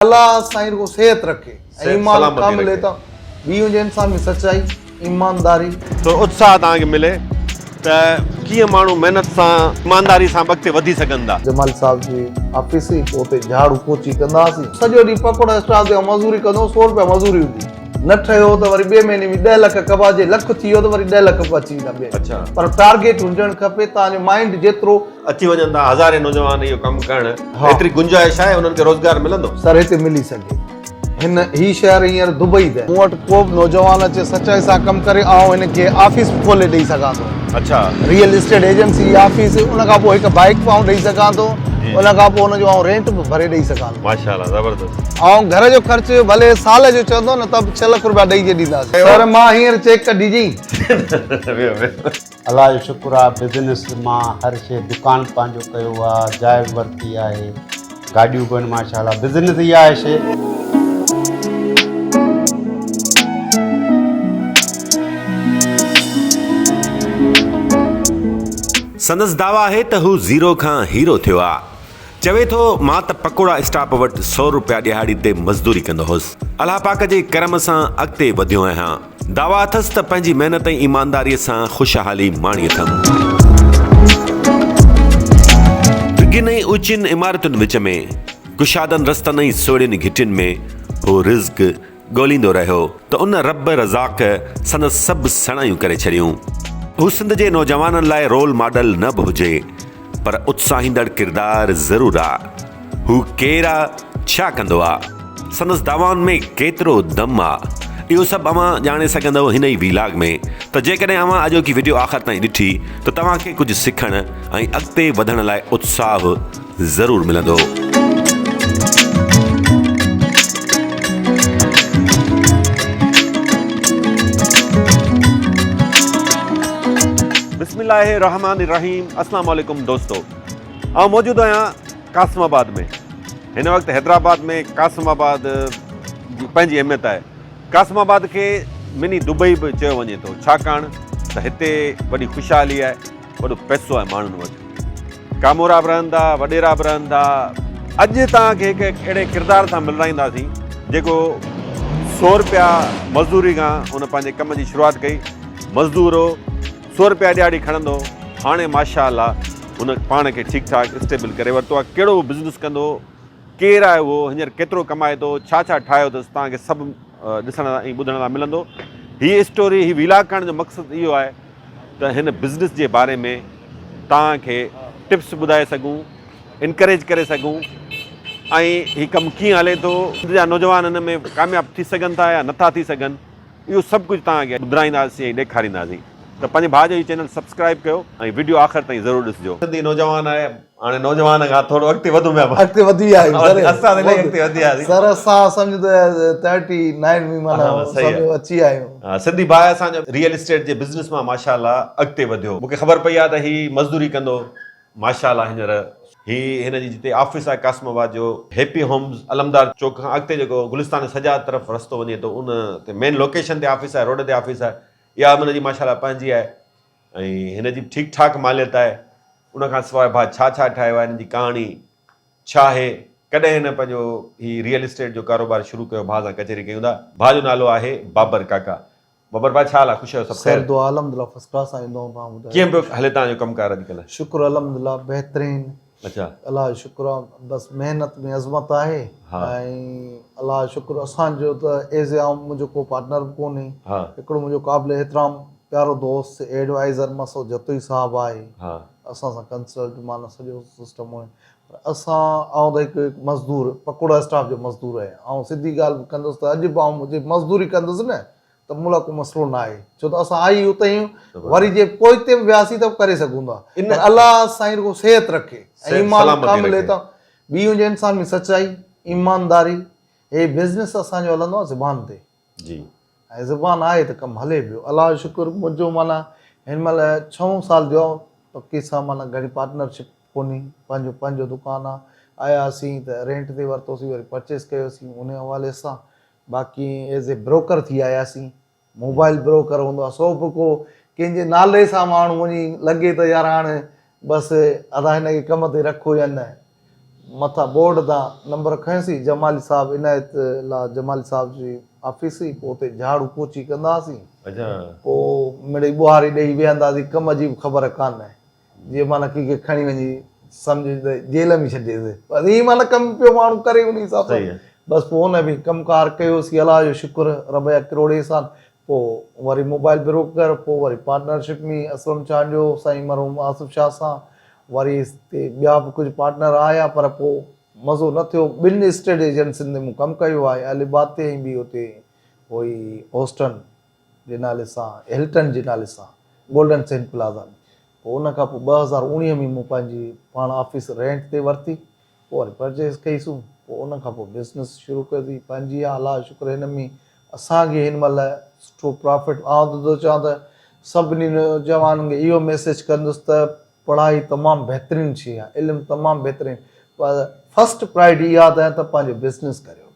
الله سائين رڳو صحت رکي ۽ ايمان ڪامل ته ٻي هجي انسان ۾ سچائي ايمانداري. ٿورو اتساهه توهان کي ملي ته ڪيئن ماڻهو محنت سان ايمانداري سان به اڳتي وڌي سگهن ٿا. جمالي صاحب جي آفيس هئي پوء اتي جهاڙو پوچي ڪندا هئاسين. سڄو ڏينهن پڪوڙا اسٽال تي آئون مزوري ڪندو هوس سو روپيا مزوري هوندي هئي. نه ٺهيو ته وري ٻئي مهيني ۾ ڏهه لک ڪبا جي لک ٿي ويو ته وري ڏهه لک به اچي ويندا ٻئي پر ٽارگيٽ هجڻ کپي توهان جو مائنڊ جيترو اچي وڃن ٿا هزارين نوجوان اهو ڪم ڪرڻ ايتري گنجائش آهي انهن کي روزگار ملندو؟ سر هتي ملي سگهي هن هي شهر هينئر دبئي ته. مون وٽ ڪو به نوجوان اچي سچائي سان ڪم ڪري آئون هن کي آفيس به کولي ڏئي سگهان ٿو. اڇا. ريئل اسٽيٽ ايجنسي جي آفيس ان کان پوء هڪ بائيڪ به آئون ڏئي سگهان ٿو ان کان پوء ان جو آئون رينٽ به ڀري ڏئي سگهان ٿو. ماشاءالله زبردست. آئون گهر جو خرچ ڀلي سال جو چوندو نه ته به ڇهه لک روپيا ڏئي جي ڏينداسين. سر مان هينئر چيڪ ڪڍي جي. ويو ويو. الله جو شڪر آ بزنس مان هر شي دڪان پنهنجو ڪيو آ جاء به ورتي آهي گاڏيون به آهن ماشاء الله بزنس ئي آهي شي. سندس دعويٰ آهي ته هو زيرو کان هيرو ٿيو آ. چوي ٿو مان ته پڪوڙا اسٽاپ وٽ سو روپيا ڏهاڙي تي مزدوري ڪندو هوس. الله پاڪ جي ڪرم سان اڳتي وڌيو آهيان. دعويٰ اٿس ته پنهنجي محنت ۽ ايمانداريء سان خوشحالي ماڻي اٿم. ڊگهين ۽ اوچين عمارتن وچ ۾، ڪشادن رستن ۽ سوڙهين گهٽين ۾ هو رزق ڳوليندو رهيو ته ان رب رزاق سندس سڀ سڻايون ڪري ڇڏيون. هو سنڌ جي نوجوانن لاء رول ماڊل نه به هجي پر اتساهيندڙ ڪردار ضرور آ. هو ڪير آ، ڇا ڪندو آ، سندس دعوائن ۾ ڪيترو دم آ، اهو سڀ اوهان ڄاڻي سگهندؤ هن ئي ويلاگ ۾ ته جيڪڏهن اوهان اڄوڪي وڊيو آخر تائين ڏٺي ته توهان کي ڪجهه سکڻ ۽ اڳتي وڌڻ لاء اتساهه ضرور ملندو. بسم الله الرحمن الرحيم اسلام عليڪم دوستو آئون موجود آهيان قاسم آباد ۾ هن وقت حيدرآباد ۾ قاسم آباد جي پنهنجي اهميت آهي قاسم آباد کي مني دبئي به چيو وڃي ٿو ڇاڪاڻ ته هتي وڏي خوشحالي آهي وڏو پئسو آهي ماڻهن وٽ. ڪامورا به رهن ٿا، وڏيرا به رهن ٿا. اڄ توهان کي هڪ اهڙي ڪردار سان ملرائينداسين جيڪو سو رپيا مزدوري کان هن پنهنجي ڪم جي شروعات ڪئي. مزدور هو، سو رپيا ڏهاڙي کڻندو هو. هاڻي ماشاء الله هن پاڻ کي ٺيڪ ٺاڪ اسٽيبل ڪري ورتو آهي. ڪهڙو بزنس ڪندو هو، ڪير آهي اهو، هينئر ڪيترو ڪمائي ٿو، ڇا ڇا ٺاهيو اٿس، توهان کي سڀ ڏسڻ ۽ ٻڌڻ لاء ملندو. هيء اسٽوري، هي ويلاگ ڪرڻ جو مقصد اهو آهي ته هن بزنس جي باري ۾ توهان کي ٽپس ٻڌائي سگهون، انڪريج ڪري سگهون ۽ هي ڪم ڪيئن هلي ٿو، سنڌ جا نوجوان هن ۾ ڪامياب ٿي سگهن ٿا يا نٿا ٿي سگهن، اهو سڀ ڪجهه توهان کي ٻڌرائينداسين ۽ ڏيکارينداسين ته پنهنجي ڀاء جو هي چينل سبسڪرائيب ڪيو ۽ وڊيو آخر تائين ضرور ڏسجو. سنڌي نوجوان آهي هاڻي نوجوان کان ٿورو اڳتي وڌون پيا. اڳتي وڌي ويا آهيون سر. اسان ته الاهي اڳتي وڌي وياسين. سر اسان سمجهه ته ٿرٽي نائن ۾ معنيٰ سمجهو اچي ويا آهيون. سنڌي ڀاء اسان جو ريئل اسٽيٽ جي بزنس مان ماشاء الله اڳتي وڌيو. مون کي خبر پئي آهي ته هي مزدوري ڪندو ماشاء الله هينئر هي هن جي جتي آفيس آهي قاسم آباد جو هيپي هومز علمدار چوڪ کان اڳتي جيڪو گلستان سجاد طرف رستو وڃي ٿو ان تي مين لوڪيشن تي آفيس آهي روڊ تي آفيس آهي اها به هن جي ماشاء الله پنهنجي آهي ۽ هن جي به ٺيڪ ٺاڪ ماليت آهي. ان کان سواء ڀاء ڇا ڇا ٺاهيو آهي، هن جي ڪهاڻي ڇا آهي، ڪڏهن هن پنهنجو هي ريئل اسٽيٽ جو ڪاروبار شروع ڪيو، ڀاء سان ڪچهري ڪيون ٿا. ڀاء جو نالو آهي بابر ڪاڪا. بابر ڀاء ڇا حال آهي، خوش آهيو، سڀ خير؟ سر دعا الحمدلله فرسٽ ڪلاس آهيون دعائون توهان ٻڌايو. ڪيئن پيو هلي توهان جو ڪم ڪار اڄڪلهه؟ شڪر الحمدلله بهترين. اڇا. الله جو شڪر آ بس محنت ۾ عظمت آهي ۽ الله جو شڪر اسان جو ته ايز اي آئون منهنجو ڪو پارٽنر به ڪونهي هڪڙو منهنجو قابل احترام پيارو دوست ايڊوائيزر مسعود جتوئي صاحب آهي اسان سان ڪنسلٽ معنيٰ سڄو سسٽم هو پر اسان آئون ته هڪ مزدور پڪوڙا اسٽاف جو مزدور آهيان آئون سڌي ڳالهه به ڪندس ته اڄ به آئون جي مزدوري ڪندس نه ته مون لاء ڪو مسئلو نه آهي ڇو ته اسان آئي اتي آهيون وري جي پوئتي به وياسين ته به ڪري سگهون ٿا پر الله سائين رڳو صحت رکي ۽ ايمان ڪامل ته ٻي هجي انسان ۾ سچائي ايمانداري هي بزنس اسان جو هلندو آهي زبان تي جي ۽ زبان آهي ته ڪم هلي پيو الله جو شڪر منهنجو معنيٰ هن مهل ڇهون سال ٿيو آهي پڪي سان معنيٰ گهڻي پارٽنرشپ ڪونهي پنهنجو پنهنجو دڪان آهي آياسين ته رينٽ تي ورتوسين وري پرچيس ڪيوسين ان حوالي سان باقي ايز اي بروڪر ٿي آياسين موبائل بروڪر هوندو آهي سو به ڪو ڪنهن جي نالي سان ماڻهو وڃي لڳي ته يار هاڻ بس ادا هن کي ڪم تي رکو يا نه. مٿان بورڊ تان نمبر کنيوسين جمالي صاحب عنايت الله جمالي صاحب جي آفيس هئي پوء اتي جهاڙو پوچي ڪندا هئاسين پوء مڙئي ٻوهاري ڏئي ويهندا هئاسين ڪم جي به خبر ڪانه جيئن معنيٰ ڪنهن کي کڻي وڃي سمجهه ته جيل ۾ ڇڏيس بس ائين معنيٰ ڪم پيو ماڻهو ڪري ان حساب سان بس پوء ان به ڪم ڪار ڪيوسين الله جو شڪر رب جا ڪروڙ احسان پوء وري موبائل بروڪر پوء وري پارٽنرشپ ۾ اسلم چانڊيو سائين مرحوم آصف شاهه سان وري تي ٻيا به ڪجهه پارٽنر آيا پر پوء مزو نه ٿيو ٻن اسٽيٽ ايجنسين تي مون ڪم ڪيو آهي علي آباد تي ۽ ٻي اتي هئي هوسٽن جي نالي سان هلٽن جي نالي سان گولڊن سينٽ پلازا ۾ پوء ان کان پوء 2019 ۾ مون پنهنجي پاڻ آفيس رينٽ تي ورتي پوء وري پرچيز ڪئي سون پوء ان کان پوء بزنس شروع ڪيو سين پنهنجي آ الله جو شڪر هن ۾ اسان کي هن مهل سٺو پرافٽ آئون ته ٿو چوان ته سڀني نوجوانن کي اهو ميسيج ڪندس ته پڙهائي تمام بهترين شي آ علم تمام بهترين پر فرسٽ پرائرٽي اها ته پنهنجو بزنس ڪريو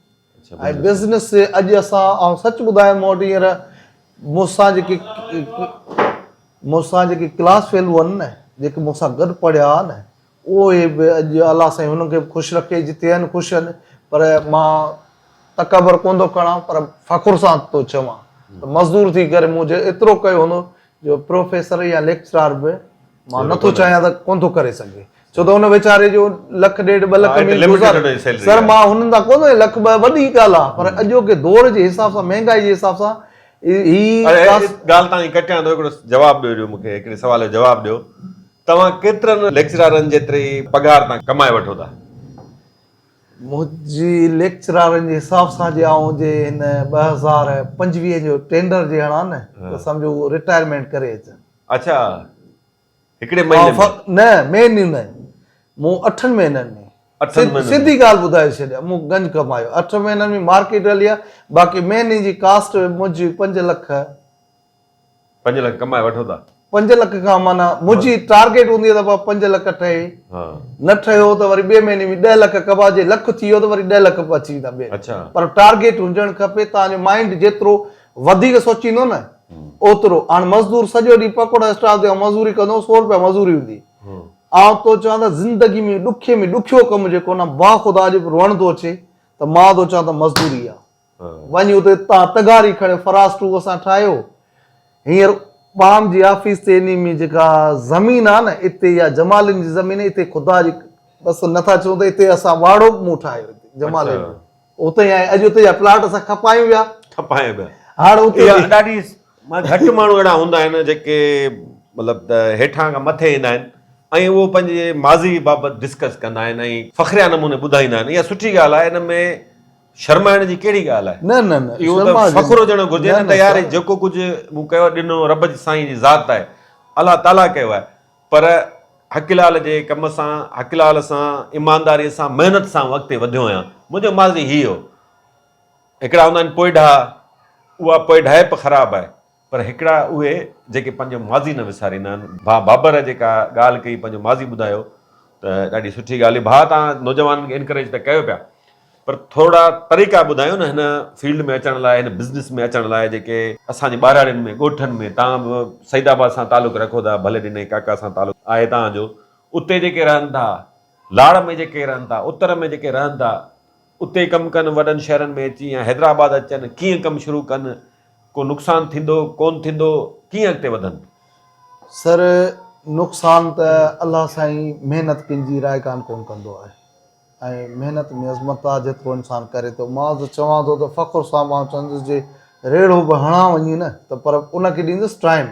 ۽ بزنس اڄ اسان آئون سچ ٻڌايان مون وٽ هينئر مون سان جيڪي مون سان جيڪي ڪلاس فيلو آهن نه جيڪي مون سان گڏ پڙهيا ها نه اهي به اڄ الله سائين هنن کي به خوش رکي جتي آهن خوش آهن پر مان تڪبر ڪونه ٿو کڻان پر فخر سان ٿو چوان ته مزدور ٿي ڪري مون جي ايترو ڪيو هوندو جو پروفيسر يا ليڪچرار به مان نٿو چاهيان ته ڪونه ٿو ڪري سگهي ڇو ته ان ويچاري جو لک ڏيڍ ٻه لک ۾ گذارو سر مان هنن تان ڪونه ٿو لک ٻه وڏي ڳالهه آهي پر اڄوڪي دور جي حساب سان مهنگائي جي حساب سان هي ڳالهه تان ڪٽيان ٿو هڪڙو جواب ڏيو ڏيو مونکي هڪڙي سوال جو جواب ڏيو توهان ڪيترن ليڪچرارن جيتري پگهار تان ڪمائي وٺو ٿا؟ منهنجي ليڪچرارن جي حساب سان جي آئون جي هن 2025 جو ٽينڊر جي هڻان نه ته سمجهو رٽائرمينٽ ڪري اچان. اڇا هڪڙي مهيني ۾؟ نه مهيني نه مون اٺن مهينن ۾. اٺن مهينن ۾؟ سڌي ڳالهه ٻڌائي ڇڏيان مون گنج ڪمايو اٺ مهينن ۾ مارڪيٽ هلي آ باقي مهيني جي ڪاسٽ منهنجي 5 لک. 5 لک ڪمائي وٺو ٿا. 5 لک کان معنيٰ منهنجي ٽارگيٽ هوندي آهي ته بابا 5 لک ٺهي نه ٺهيو ته وري ٻئي مهيني ۾ 10 لک ڪبا جي لک ٿي ويو ته وري 10 لک به اچي ويندا ٻئي پر ٽارگيٽ هجڻ کپي توهان جو مائنڊ جيترو وڌيڪ سوچيندو نه اوترو هاڻ مزدور سڄو ڏينهن پڪوڙا اسٽال تي مزوري ڪندو 100 روپيا مزوري هوندي آئون ٿو چوان ته زندگي ۾ ڏکي ۾ ڏکيو ڪم جيڪو نه باخدا اڄ به روئڻ ٿو اچي ته مان ٿو چوان ته مزدوري آهي وڃي اتي تان تغاري کڻيو فراسٽو اسان ٺاهيو. هينئر پام جي آفيس تي انهي ۾ جيڪا زمين آ نه اتي يا جمالين جي زمين اتي خدا جي بس نٿا چون ته اتي اسان واڙو به مون ٺاهيو اتي جمالين جو اتي ۽ اڄ اتي جا پلاٽ اسان کپايون پيا. کپايون پيا. هاڻ اتي اها ڏاڍي گهٽ ماڻهو اهڙا هوندا آهن جيڪي مطلب ته هيٺان کان مٿي ايندا آهن ۽ اهو پنهنجي ماضي بابت ڊسڪس ڪندا آهن ۽ فخريا نموني ٻڌائيندا آهن اها سٺي ڳالهه آهي ان ۾ شرمائڻ جي ڪهڙي ڳالهه آهي؟ نه نه نه اهو ته فخر هجڻ گهرجي نه ته يار جيڪو ڪجهه مون ڪيو ڏنو رب جي سائين جي ذات آهي الله تعاليٰ ڪيو آهي پر حق لال جي ڪم سان حق لال سان ايمانداري سان محنت سان آئون اڳتي وڌيو آهيان منهنجو ماضي هي هو هڪڙا هوندا آهن پوئڍا اها پوئڍائپ خراب آهي پر هڪڙا اهي جيڪي پنهنجو ماضي نه وساريندا آهن. ڀاء بابر جيڪا ڳالهه ڪئي پنهنجو ماضي ٻڌايو ته ڏاڍي سٺي ڳالهه هئي. ڀاء توهان نوجوانن کي انڪريج ته ڪيو پيا پر ٿورڙا طريقا ٻڌايو نه هن فيلڊ ۾ اچڻ لاء هن بزنس ۾ اچڻ لاء جيڪي اسان جي ٻهراڙين ۾ ڳوٺن ۾ توهان به سعيد آباد سان تعلق رکو ٿا ڀلي ڏني ڪاڪا سان تعلق آهي توهان جو اتي جيڪي رهن ٿا لاڙ ۾ جيڪي رهن ٿا اتر ۾ جيڪي رهن ٿا اتي ڪم ڪن وڏن شهرن ۾ اچي يا حيدرآباد اچن ڪيئن ڪم شروع ڪن ڪو نقصان ٿيندو ڪون ٿيندو ڪيئن اڳتي وڌن. سر نقصان ته الله سائين محنت ڪن جي رائيگان ڪون ڪندو آهي ۽ محنت ۾ عظمت آ جيترو انسان ڪري ٿو مان ته چوان ٿو ته فخر سان مان چوندس جي ريڙهو به هڻان وڃي نه ته پر ان کي ڏيندس ٽائيم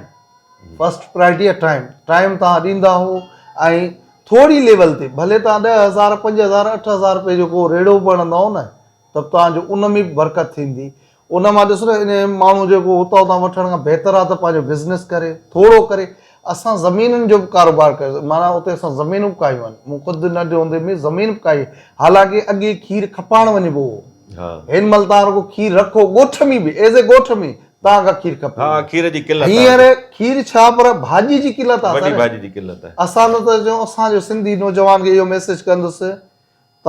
فرسٽ پرائرٽي آ ٽائيم ٽائيم توهان ڏيندا هو ۽ ٿوري ليول تي ڀلي توهان 10000 5000 8000 روپئي جو ڪو ريڙهو به هڻندؤ نه ته توهان جو ان ۾ به برڪت ٿيندي. ان مان ڏس نه انهي ماڻهو جيڪو اتان اتان وٺڻ کان بهتر آهي ته پنهنجو بزنس ڪري ٿورو ڪري. اسان زمينن جو به ڪاروبار ڪيو معنيٰ اتي اسان زمينون به ڪاهيون آهن. مون خود ننڍي هوندي ۾ زمين به ڪاهي حالانڪه اڳي کير کپائڻ وڃبو هو. هن مهل توهان رڳو کير رکو ڳوٺ ۾ به ايز اي ڳوٺ ۾ توهان کان کير کپي ويندو. کير جي قلت آهي. هينئر کير ڇا پر ڀاڄي جي قلت آهي وڏي ڀاڄي جي قلت آهي. اسان نه ته چئون اسان جو سنڌي نوجوان کي اهو ميسيج ڪندس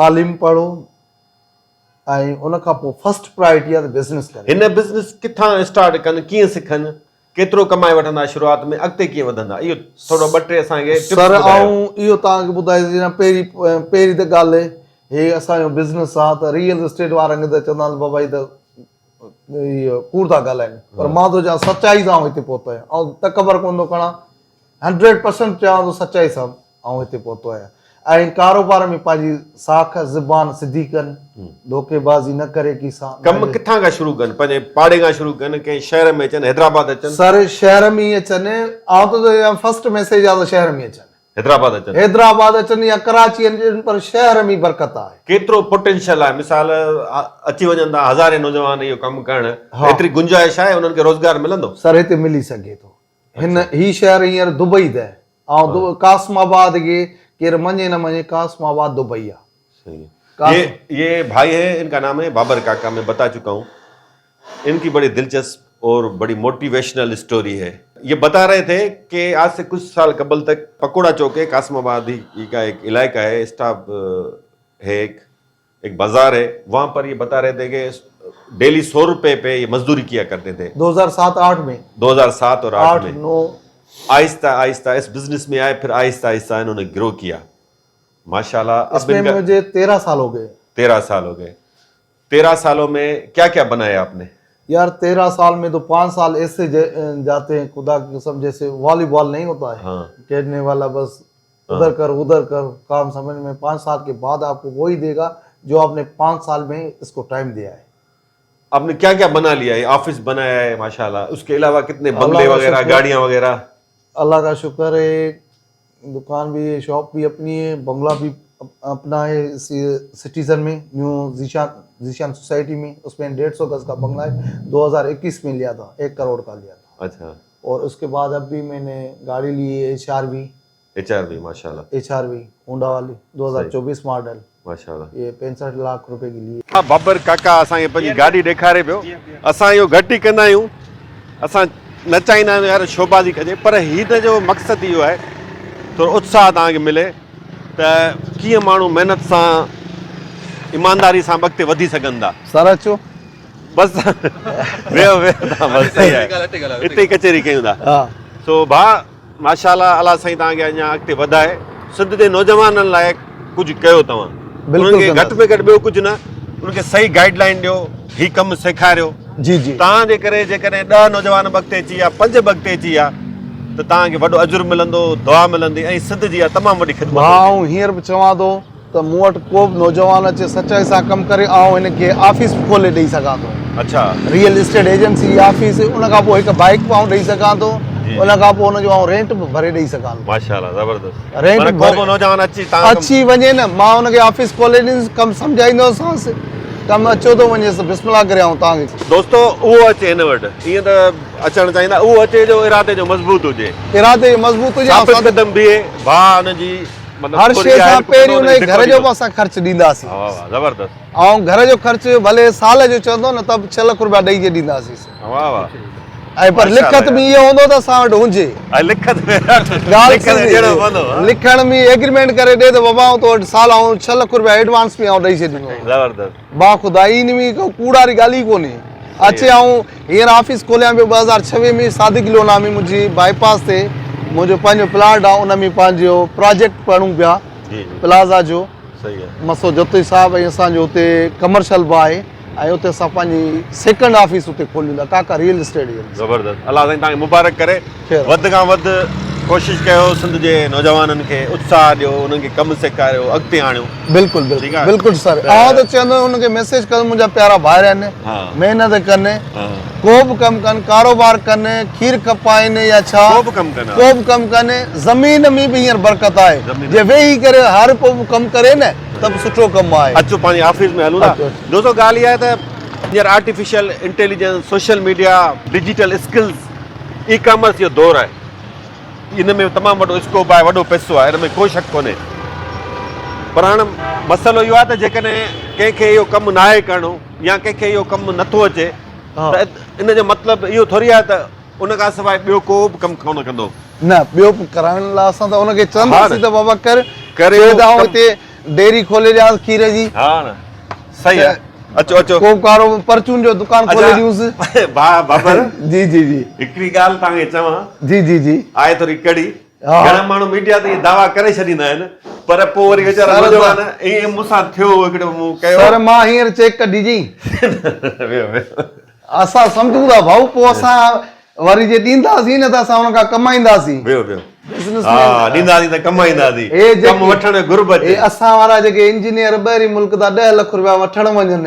تعليم پڙهو ۽ ان کان پوء فرسٽ پرائرٽي آهي ته بزنس ڪريو. هن بزنس ڪٿان اسٽارٽ ڪن، ڪيئن سکن، ڪيترو ڪمائي وٺندا شروعات ۾ اڳتي ڪيئن وڌندا اهو ٿورو ٻه ٽي اسان کي ٽپس سر ٻڌايو. آئون اهو توهان کي ٻڌائي ٿو ڇڏيان پهرين پهرين ته ڳالهه هي اسان جو بزنس آ ته ريئل اسٽيٽ وارن کي ته چوندا آهن بابا هي ته ڪوڙ ٿا ڳالهائن پر مان ٿو چوان سچائي سان آئون هتي پهتو آهيان آئون تڪبر ڪونه ٿو کڻان هنڊريڊ پرسنٽ چوان ٿو سچائي سان آئون هتي پهتو آهيان ۽ ڪاروبار ۾ پنهنجي ساک زبان سڌي ڪن ڌوڪي بازي نه ڪري ڪي سان ڪم ڪٿان کان شروع ڪن پنهنجي پاڙي کان شروع ڪن ڪنهن شهر ۾ اچن حيدرآباد اچن سر شهر ۾ ئي اچن آئون ته چوان فرسٽ ميسيج آ ته شهر ۾ اچن حيدرآباد اچن. حيدرآباد اچن يا ڪراچي اچن پر شهر ۾ برڪت آهي. ڪيترو پوٽينشل آهي مثال اچي وڃن ٿا هزارين نوجوان اهو ڪم ڪرڻ ايتري گنجائش آهي انهن کي روزگار ملندو؟ سر هتي ملي سگهي ٿو هن هي شهر هينئر دبئي ته آئون قاسم آباد کي ڪير مڃي نه مڃي قاسم آباد دبئي آهي. صحيح یہ یہ بھائی ہے ان کا نام ہے بابر کاکا میں بتا چکا ہوں ان کی بڑی دلچسپ اور بڑی موٹیویشنل اسٹوری ہے یہ بتا رہے تھے کہ آج سے کچھ سال قبل تک پکوڑا چوک ہے قاسم آباد ہی کا ایک علاقہ ہے اسٹاپ ہے ایک ایک بازار ہے وہاں پر یہ بتا رہے تھے کہ ڈیلی 100 روپے پہ یہ مزدوری کیا کرتے تھے۔ 2007-8 میں۔ 2007 اور 8 میں۔ 9۔ آہستہ آہستہ اس بزنس میں آئے، پھر آہستہ آہستہ انہوں نے گرو کیا۔ ماشاءاللہ اب اس میں ان کا مجھے 13 سال ہو گئے۔ 13 سال ہو گئے۔ 13 سالوں میں کیا کیا بنایا آپ نے؟ یار 13 سال میں تو 5 سال ایسے جاتے ہیں خدا کی قسم جیسے والی بال نہیں ہوتا ہے کھیلنے والا، بس ادھر کر ادھر کر کام سمجھ میں۔ 5 سال کے بعد آپ کو وہی دے گا جو آپ نے 5 سال میں اس کو ٹائم دیا ہے۔ آپ نے کیا کیا بنا لیا ہے؟ آفس بنایا ہے ماشاءاللہ، اس کے علاوہ کتنے اللہ بنگلے کا وغیرہ شکر۔ گاڑیاں وغیرہ؟ اللہ کا شکر ہے دکان بھی ہے، شاپ بھی اپنی ہے، بنگلہ بھی اپنا ہے سٹیزن میں، نیو ذیشان سوسائٹی میں، اس میں 150 گز کا بنگلہ ہے، 2021 میں لیا تھا، 1 کروڑ کا لیا تھا۔ اور اس کے بعد اب بھی میں نے گاڑی لی ہے H R V. H R V ماشاءاللہ۔ ایچ آر وی ہونڈا والی 2024 ماڈل، ماشاءاللہ۔ یہ 65 لاکھ روپے کی لی۔ ها بابر ڪاڪا اسان کي پنهنجي گاڏي ڏيکاري پيو. اسان اهو گهٽ ئي ڪندا آهيون، اسان نه چاهيندا آهيون يار شوبازي ڪجي، پر هن جو مقصد اهو آهي ٿورو اتساهه توهان کي ملي ته ڪيئن ماڻهو محنت سان ايمانداري سان به اڳتي وڌي سگهن ٿا. سر اچو. بس ويهو ويهو توهان بس صحيح آهي اتي ئي ڪچهري ڪيون ٿا. سو ڀاء ماشاء الله الله سائين توهان کي اڃا اڳتي وڌائي. سنڌ جي نوجوانن لاء ڪجهه ڪيو توهان، انهن کي گهٽ ۾ گهٽ ٻيو ڪجهه نه انهن کي صحيح گائيڊ لائين ڏيو، هي ڪم سيکاريو. جي جي. توهان جي ڪري جيڪڏهن 10 نوجوان به اڳتي اچي ويا، 5 به اڳتي اچي ويا ته توهان کي وڏو اجر ملندو، دعا ملندي ۽ سنڌ جي اها تمام وڏي خدمت ڀاء هوندي. آئون هينئر به چوان ٿو ته مون وٽ ڪو به نوجوان اچي سچائي سان ڪم ڪري آئون هن کي آفيس به کولي ڏئي سگهان ٿو. ريئل اسٽيٽ ايجنسي جي آفيس، ان کان پوء هڪ بائيڪ به آئون ڏئي سگهان ٿو، ان کان پوء ان جو آئون رينٽ به ڀري ڏئي سگهان ٿو. ماشاءالله زبردست. رينٽ معنيٰ ڪو به نوجوان اچي تان اچي وڃي نه مان ان کي آفيس کولي ڏيندس، ڪم سمجهائيندوسانس، ڪم اچو ٿو وڃيس ته بسم الله ڪري آئون تان کي. دوستو اهو اچي هن وٽ ائين ته اچڻ چاهيندا اهو اچي جو ارادي جو مضبوط هجي. ارادي جو مضبوط هجي. ثابت قدم بيهي ڀاء ان جي مطلب هر شيء کان پهرين ان جي گهر جو به اسان خرچ ڏينداسين. واهه واهه زبردست. ۽ گهر جو خرچ ڀلي سال جو چوندو نه ته به 6 لک روپيا ڏئي ڏينداسين. واهه واهه. ۽ پر لکت ۾ اهو هوندو ته اسان وٽ هجي. ۽ لکت ۾ لکت ۾ ڏيڻو پوندو. لکڻ ۾ ايگريمينٽ ڪري ڏي ته بابا آئون تو وٽ سال آئون 6 لک روپيا ايڊوانس ۾ آئون ڏئي ڇڏيندو. زبردست. با خدا ان ۾ ڪو ڪوڙ واري ڳالهه ئي ڪونهي. اچي آئون هينئر آفيس کوليان پيو 2026 ۾ صادق لونا ۾ منهنجي بائي پاس تي منهنجو پنهنجو پلاٽ آ ان ۾ پنهنجو پراجيڪٽ پڙهون پيا پلازا جو مسو جتوئي صاحب ۽ اسان جو اتي ڪمرشل به آهي ۽ اتي اسان پنهنجي سيڪنڊ آفيس اتي کوليون ٿا ڪاڪا ريئل اسٽيٽ ايجنسي. زبردست الله سائين توهان کي مبارڪ ڪري وڌ کان وڌ ڪوشش ڪيو سنڌ جي نوجوانن کي اتساهه ڏيو انهن کي ڪم سيکاريو اڳتي آڻيو. بلڪل بلڪل بلڪل سر آئون ته چوندو انهن کي ميسيج ڪندو منهنجا پيارا ڀائر آهن محنت ڪن ڪو به ڪم ڪن ڪاروبار ڪن کير کپائن يا ڇا ڪو به ڪم ڪن ڪو به ڪم ڪن زمين ۾ به هينئر برڪت آهي جي ويهي ڪري هر ڪو به ڪم ڪري نه ته به سٺو ڪم آهي. اچو پنهنجي آفيس ۾ هلون ٿا دوستو ڳالهه اها آهي ته هينئر artificial intelligence social media digital skills e commerce جو دور آهي ان ۾ تمام وڏو اسڪوپ آهي وڏو پئسو آهي ان ۾ ڪو شڪ ڪونهي پر هاڻ مسئلو اهو آهي ته جيڪڏهن ڪنهن کي اهو ڪم ناهي ڪرڻو يا ڪنهن کي اهو ڪم نٿو اچي ته ان جو مطلب اهو ٿوري آهي ته ان کان سواء ٻيو ڪو به ڪم ڪونه ڪندو. نه ٻيو به ڪرائڻ لاء اسان ته ان کي چونداسين ته بابا ڪر چئي ته آئون هتي ڊيري کولي ڏيانس کير جي. ها نه صحيح آهي اچو اچو. ڪو ڪارو پرچون جو دڪان کولي ڏيونس. ڀاء بابر جي جي جي هڪڙي ڳالهه توهان کي چوان. جي جي جي آهي ٿوري ڪڙي. گهڻا ماڻهو ميڊيا تي دعويٰ ڪري ڇڏيندا آهن پر پوء وري ويچارا نوجوان ائين مون سان ٿيو هڪڙو مون ڪيو. سر مان هينئر چيڪ ڪڍي جي. ويو ويو. اسان سمجهون ٿا ڀائو پوء اسان وري جي ڏينداسين نه ته اسان ان کان ڪمائينداسين. ويو ويو. بزنس ها ڏينداسين ته ڪمائينداسين. ڪم وٺڻ گهرب اچي. هي اسان وارا جيڪي انجنيئر ٻاهرين ملڪ تان ڏهه لک روپيا وٺڻ وڃن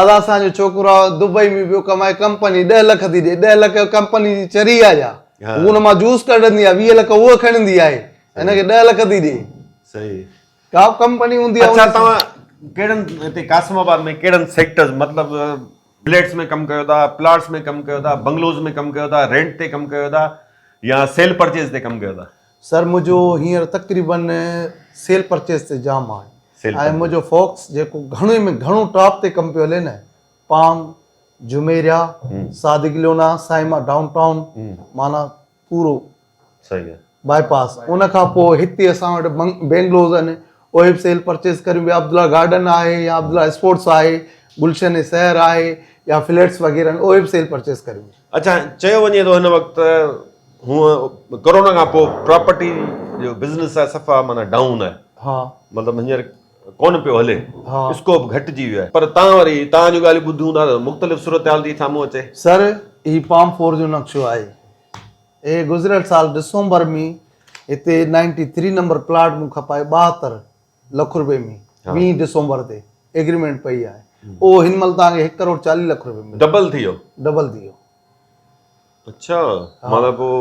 ادا اسان جو ڇوڪرو دبئي ۾ پيو ڪمائي ڪمپني ڏهه لک ٿي ڏي ڏهه لک ڪمپني جي چري آ جا هو ان مان جوس ڪڍندي آ 20 لک هوء کڻندي آهي هن کي 10 لک ٿي ڏي. صحيح. ڪا به ڪمپني هوندي آ. اڇا توهان ڪهڙن هتي قاسم آباد ۾ ڪهڙن سيڪٽرز مطلب فليٽس ۾ ڪم ڪيو ٿا، پلاٽس ۾ ڪم ڪيو ٿا، بنگلوز ۾ ڪم ڪيو ٿا، رينٽ تي ڪم ڪيو ٿا يا سيل پرچيز تي ڪم ڪيو ٿا؟ سر منهنجو هينئر تقريبن سيل پرچيز تي جام آهي ۽ منهنجو فوڪس جيڪو گهڻي ۾ گهڻو ٽاپ تي ڪم پيو هلي نه palm Jumeirah, Sadiq Leona, Saima down town معنيٰ پورو باء پاس ان کان پوء هتي اسان وٽ بينگلوز آهن اهي به سيل پرچيز ڪريون پيا عبدالله گارڊن آهي يا عبدالله اسپورٽس آهي گلشن سحر آهي يا فليٽس وغيره آهن اهي به سيل پرچيز ڪريون پيا. اڇا چيو وڃي ٿو هن وقت هونء ڪورونا کان پوء پراپرٽي جو بزنس آهي صفا معنيٰ ڊائون آهي ها مطلب هينئر ڪونه پيو هلي اسڪوپ گهٽجي ويو آهي پر تان وري تان جون ڳالهيون ٻڌون ٿا ته مختلف صورتحال ٿي سامهون اچي. سر هي پام فور جو نقشو آهي هي گذريل سال ڊسمبر ۾ هتي نائنٽي ٿري نمبر پلاٽ مون کپائي 72 لک روپئي ۾ 20 ڊسمبر تي ايگريمينٽ پئي آهي اهو هن مهل توهان کي 1 ڪروڙ 40 لک روپئي ملندو. ڊبل ٿي ويو. ڊبل ٿي ويو. اڇا معنيٰ پوء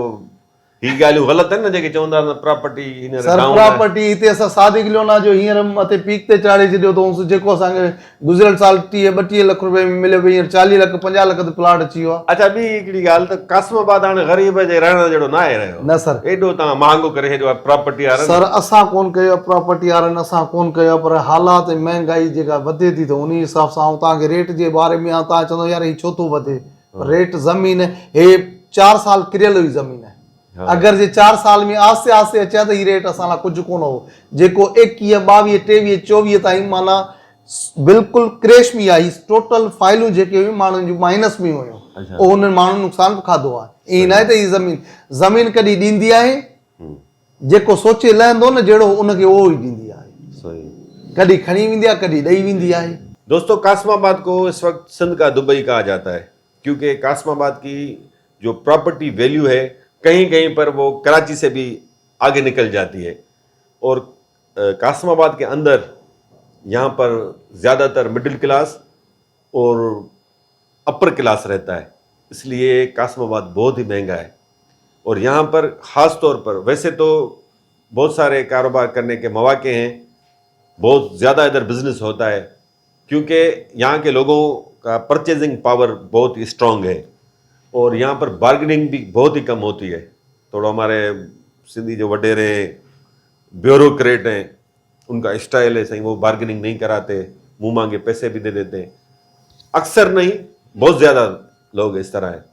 هي ڳالهيون غلط آهن نه جيڪي چوندا ته پراپرٽي هينئر سر ڊائون آهي. پراپرٽي هتي اسان صادق لونا جو هينئر مٿي پيڪ تي چاڙهي ڇڏيو اٿئونس جيڪو اسان کي گذريل سال 30 32 لک روپئي ۾ مليو پئي هينئر 40 لک 50 لک تي پلاٽ اچي ويو آهي. اڇا ٻي هڪڙي ڳالهه ته قاسم آباد هاڻي غريب جي رهڻ جهڙو ناهي رهيو. نه سر. ايڏو توهان مهانگو ڪري ڇڏيو آهي پراپرٽي وارن. سر اسان ڪون ڪيو آهي پراپرٽي وارن اسان ڪون ڪيو آهي پر حالات ۽ مهنگائي جيڪا وڌي ٿي ته انهي حساب سان آئون توهان کي ريٽ جي باري ۾ آئون توهان چوندو يار هي ڇو ٿو وڌي ريٽ زمين هي چار سال ڪريل هئي زمين اگر جي چار سال ۾ آهستي آهستي اچي ها ته هي ريٽ اسان لاء ڪجهه ڪونه هو جيڪو ايڪيهه ٻاويهه ٽيويهه چوويهه تائين معنيٰ بلڪل ڪريش ۾ آئي ٽوٽل فائلون جيڪي هيون ماڻهن جون مائنس ۾ هيون اهو انهن ماڻهن نقصان به کاڌو آهي ائين ناهي ته هي زمين زمين ڪڏهن ڏيندي آهي جيڪو سوچي لهندو نه جهڙو ان کي اهو ئي ڏيندي آهي. ڪڏهن کڻي ويندي آهي ڪڏهن ڏئي ويندي آهي. دوستو قاسم آباد کو اس وقت سنڌ کا دبئي کها جاتا هي کيونکه قاسم آباد کی جو پراپرٽي ويليو هي ڪهين ڪهين پر وو ڪراچي سي بهي آگي نڪل جاتي هي اور قاسم آباد کي اندر يهان پر زياده تر مڊل ڪلاس اور اپر ڪلاس رهتا هي اس ليي قاسم آباد بهت هي مهنگا هي اور يهان پر خاص طور پر ويسي تو بهت ساري ڪاروبار ڪرني ڪي مواقع هين بهت زياده ادهر بزنس هوتا هي ڪيونڪه يهان ڪي لوگون ڪا پرچيزنگ پاور بهت هي اسٽرانگ هي اور يهان پر بارگننگ بهي بهت هي ڪم هوتي هي ٿوڙو هماري سنڌي جو وڊيري هين بيوروڪريٽ هين ان کا اسٽائل هي سائين وو بارگننگ نهين ڪراتي منهن مانگي پئسي بهي the ديتي هين اڪثر نهين بهت زياده لوگ اس طرح هين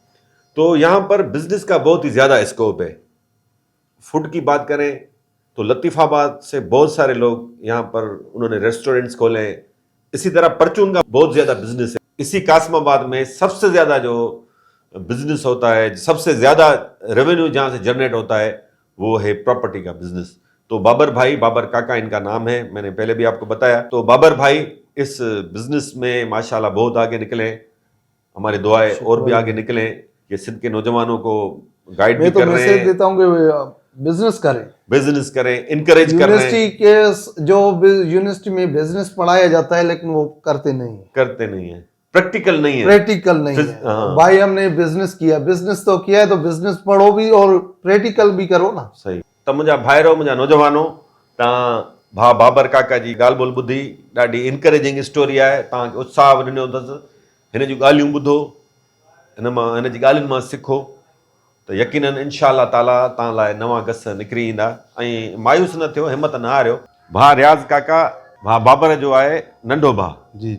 تو يهان پر بزنس کا بهت هي زياده اسڪوپ هي فوڊ ڪي بات ڪرين تو لطيف آباد سي بهت ساري لوگ يهان پر انهون ني ريسٽورنٽس کولي هين اسي طرح پرچون کا بهت زياده بزنس هي اسي قاسم آباد مين سب سي زياده جو بزنس هوتا هي سب سي زياده ريونيو جهان سي جنريٽ هوتا هي وو هي پراپرٽي کا بزنس تو بابر ڀائي بابر ڪاڪا ان کا نام هي مين ني پهلي بهي آپ کو بتايا تو بابر ڀائي اس بزنس مين ماشاء الله بهت آگي نڪلي هين هماري دعا هي اور بهي آگي نڪلي يي سنڌ ڪي نوجوانو ڪو گائيڊ بهي ڪر رهي هين. مين تو ميسيج ديتا هون ڪي بزنس ڪرين. بزنس ڪرين انڪريج ڪر رهي هين. يونيورسٽي ڪي جو يونيورسٽي مين بزنس پڙهايا جاتا هي ليڪن وو ڪرتي نهين هين. ڪرتي نهين هين پريڪٽيڪل نهين هي. پريڪٽيڪل نهين هي ڀائي هم ني بزنس ڪيا بزنس تو ڪيا هي تو بزنس پڙهو بهي اور پريڪٽيڪل بهي ڪرو نا. صحيح ته منهنجا ڀائرو منهنجا نوجوانو توهان ڀاء بابر ڪاڪا جي ڳالهه ٻولهه ٻڌي ڏاڍي انڪريجنگ اسٽوري آهي توهان کي اتساهه به ڏنو اٿس هن جون ڳالهيون ٻڌو هن مان هن جي ڳالهين مان سکو ته يقينن انشاء الله تعالي توهان لاء نوان گس نڪري ايندا ۽ مايوس نه ٿيو همت نه هاريو. ڀاء رياض ڪاڪا ڀاء بابر جو آهي ننڍو ڀاء. جي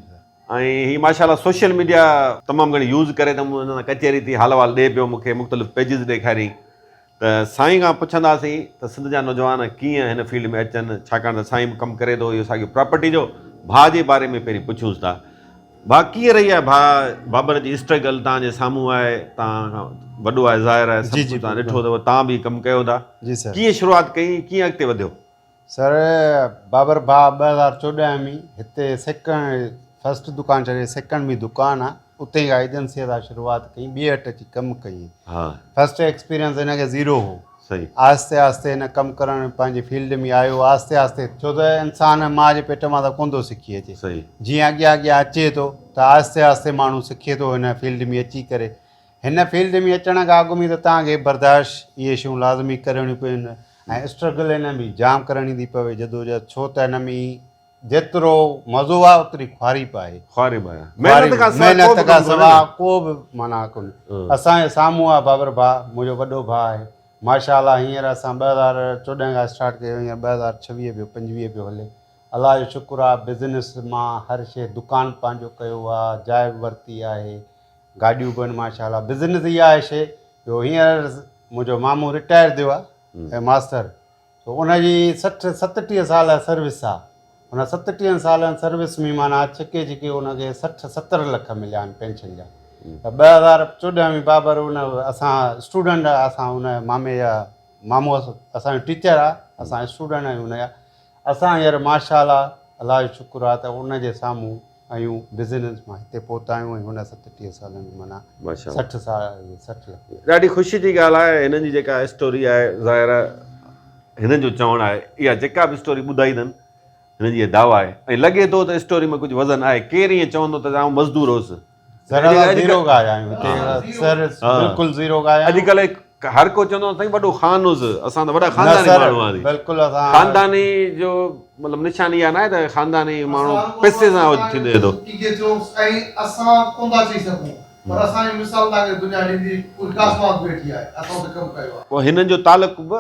۽ هي ماشاء الله سوشل ميڊيا تمام گهڻي يوز ڪري ته مون هن سان ڪچهري ٿي حال احوال ڏي پيو مون کي مختلف پيجز ڏيکاريائين ته سائين کان پڇنداسين ته سنڌ جا نوجوان ڪيئن هن فيلڊ ۾ اچن ڇاڪاڻ ته سائين به ڪم ڪري ٿو اهو ساڳيو پراپرٽي جو ڀاء جي باري ۾ پهرين پڇونس ٿا. ڀاء ڪيئن رهي آهي ڀاء بابر جي اسٽرگل توهان جي سامهون آهي توهان کان وڏو آهي ظاهر آهي سڀ ڪجهه توهان ڏٺو اٿو توهان به ڪم ڪيو ٿا جي سر ڪيئن شروعات ڪئي ڪيئن اڳتي وڌيو؟ سر بابر ڀاء 2014 ۾ هتي سيڪنڊ فرسٽ دڪان ڇڏي سيڪنڊ ۾ دڪان آ اتي کان ايجنسي سان شروعات ڪئي ٻي هٽ اچي ڪم ڪئي فرسٽ ايڪسپيرينس هن کي زيرو هو صحيح. آهستي آهستي هن ڪم ڪرڻ پنهنجي فيلڊ ۾ آيو آهستي آهستي ڇو ته انسان ماء جي پيٽ مان ته ڪونه ٿو سکي اچي صحيح. جيئن اڳيان اڳيان اچي ٿو ته آهستي آهستي ماڻهو سکي ٿو هن فيلڊ ۾ اچي ڪري هن فيلڊ ۾ اچڻ کان اڳ ۾ ته توهان کي برداشت اهي شيون لازمي ڪرڻيون پون ۽ اسٽرگل هن ۾ جام ڪرڻي ٿي پوي جدوجهد ڇو ته هن ۾ جيترو مزو آ اوتري خواري به آهي. خواري به آهي. محنت کان سواء محنت کان سواء ڪو به معنيٰ ڪونهي. اسان جي سامهون آ بابر ڀاء منهنجو وڏو ڀاء آهي. ماشاء الله هينئر اسان 2014 کان اسٽارٽ ڪيو هينئر 2026 پيو 25 پيو هلي. الله جو شڪر آ بزنس مان هر شيء دڪان پنهنجو ڪيو آ جاء به ورتي آهي گاڏيون به آهن ماشاء الله بزنس اها آهي شيء جو هينئر منهنجو مامو رٽائر ٿيو آ ماستر سو ان جي 60 37 سال سروس آ ان ستٽيهن سالن سروس ۾ معنيٰ ڇڪي ڇڪي ان کي 60 70 لک مليا آهن پينشن جا ته 2014 ۾ بابر ان اسان اسٽوڊنٽ اسان ان مامي جا مامو اسان جو ٽيچر آ اسان اسٽوڊنٽ آهيون ان جا اسان هينئر ماشاء الله الله جو شڪر آ ته ان جي سامهون آهيون بزنس مان هتي پهتا آهيون ۽ هن 37 سالن ۾ معنيٰ 60 سال 60 لک. ڏاڍي خوشي جي ڳالهه آهي هنن جي جيڪا اسٽوري آهي ظاهر آهي هنن جو چوڻ آهي اها جيڪا به اسٽوري ٻڌائي اٿن هنن جي اها دعويٰ آهي ۽ لڳي ٿو ته اسٽوري ۾ ڪجهه وزن آهي ڪير ائين چوندو ته آئون مزدور هوس سر اسان زيرو کان آيا آهيون هتي سر بلڪل زيرو کان آيا آهيون. اڄڪلهه هر ڪو چوندو آهي سائين وڏو خان هوس اسان ته وڏا خانداني ماڻهو هئاسين. بلڪل اسان خانداني جو مطلب نشاني اها ناهي ته خانداني ماڻهو پئسي سان ٿيندي ٿو. ڪيئن ٿيو ۽ اسان ڪونه ٿا چئي سگهون پر اسان جو مثال توهان کي دنيا ڏيندي پوري قاسم آباد ويٺي آهي اسان اتي ڪم ڪيو آهي. پوء هنن جو تعلق به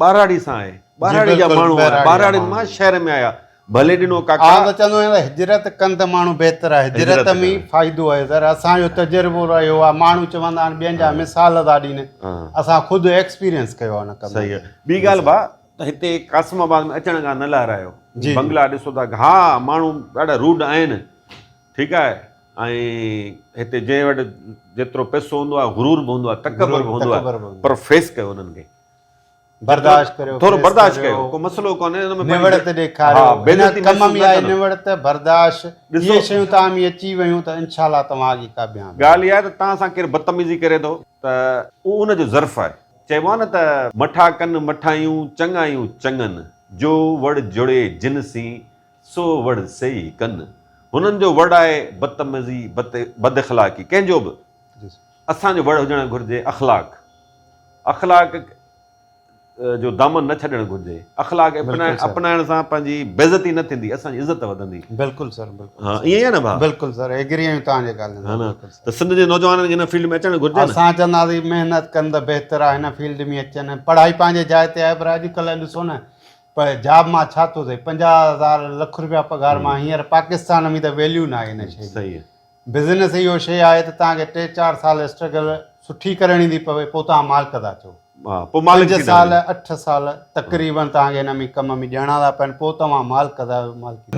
ٻهراڙي سان آهي. ٻهراڙي جا ماڻهو آهن. ٻهراڙين مان شهر ۾ آيا. ڀلي ڏنو ڪاڪا. آئون ته چوندو آهيان ته هجرت ڪن ته ماڻهو بهتر آهي. هجرت ۾ فائدو آهي. سر اسان جو تجربو رهيو آهي. ماڻهو چوندا آهن ٻين جا مثال ٿا ڏين. اسان خود ايڪسپيرينس ڪيو آهي ان ڪم صحيح آهي. ٻي ڳالهه ڀاء ته هتي قاسم آباد ۾ اچڻ کان نه لهرايو. بنگلا ڏسو ٿا ها ماڻهو ڏاڍا روڊ آهن. ٺيڪ آهي ۽ هتي جنهن وٽ جيترو پئسو هوندو آهي غرور به هوندو آهي تڪبر به هوندو آهي پر فيس ڪيو انهن کي. برداشت ڪريو ٿورو برداشت ڪيو ڪو مسئلو ڪونهي ان ۾ نوڙت ڏيکاريو هن ڪم ۾ آهي نوڙت برداشت اهي شيون توهان ۾ اچي ويون ته انشاء الله توهان اڳي ڪامياب ڳالهه اها آهي ته توهان سان ڪير بدتميزي ڪري ٿو ته اهو ان جو ظرف آهي چئبو آهي نه ته مٺا ڪن مٺايون چڱايون چڱن جو وڙ جڙي جن سين سو وڙ سيئي ڪن هنن جو وڙ آهي بدتميزي بد اخلاقي ڪنهن جو به اسان جو وڙ هجڻ گهرجي اخلاق اخلاق جو دامن نه ڇڏڻ گهرجي. اخلاق اپنائڻ سان پنهنجي بيعزتي نه ٿيندي، اسان جي عزت وڌندي. بلڪل سر بلڪل. ها ائين ئي آهي نه ڀاء. بلڪل سر ايگري آهيون توهان جي ڳالهين سان. ها نه ته سنڌ جي نوجوانن کي هن فيلڊ ۾ اچڻ گهرجي نه. اسان چونداسين محنت ڪن ته بهتر آهي هن فيلڊ ۾ اچن پڙهائي پنهنجي جاء تي آهي پر اڄڪلهه ڏسو نه پر جاب مان ڇا ٿو ٿئي 50 هزار لک روپيا پگهار مان هينئر پاڪستان ۾ ته ويليو ناهي هن شيء جي. بزنس اهو شيء آهي ته توهان کي ٽي چار سال اسٽرگل سٺي ڪرڻي ٿي پوي پوء توهان مالڪ ٿا ٿيو. پوء مالڪ 5 سال 8 سال تقريبن توهان کي هن ۾ ڪم ۾ ڏيڻا ٿا پون پوء توهان مالڪ ٿا ٿيو مالڪي.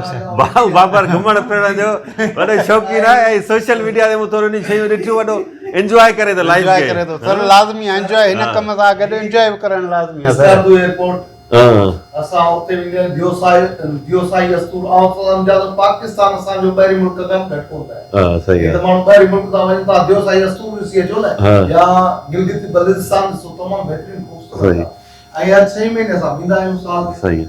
ڀائو بابر گهمڻ ڦرڻ جو وڏو شوقين آهي ۽ سوشل ميڊيا تي مون ٿورو انهي شيون ڏٺيون وڏو انجواء ڪري ٿو لائيف کي. انجواء ڪري ٿو سر لازمي آهي انجواء هن ڪم سان گڏ انجواء به ڪرڻ لازمي آهي سر. اسڪردو ايئرپورٽ اسان اتي ويندي آهيون ديوسائي ديوسائي استور آئون سمجهان ٿو پاڪستان اسان جو ٻاهرين ملڪ کان به گهٽ ڪونه آهي صحيح ته ماڻهو ٻاهرين ملڪ تان وڃن ٿا ديوسائي استور ڏسي اچو نه يا گلگت بلتستان ڏسو تمام بهترين خوبصورت آهي ۽ هر ڇهين مهيني اسان ويندا آهيون سال صحيح.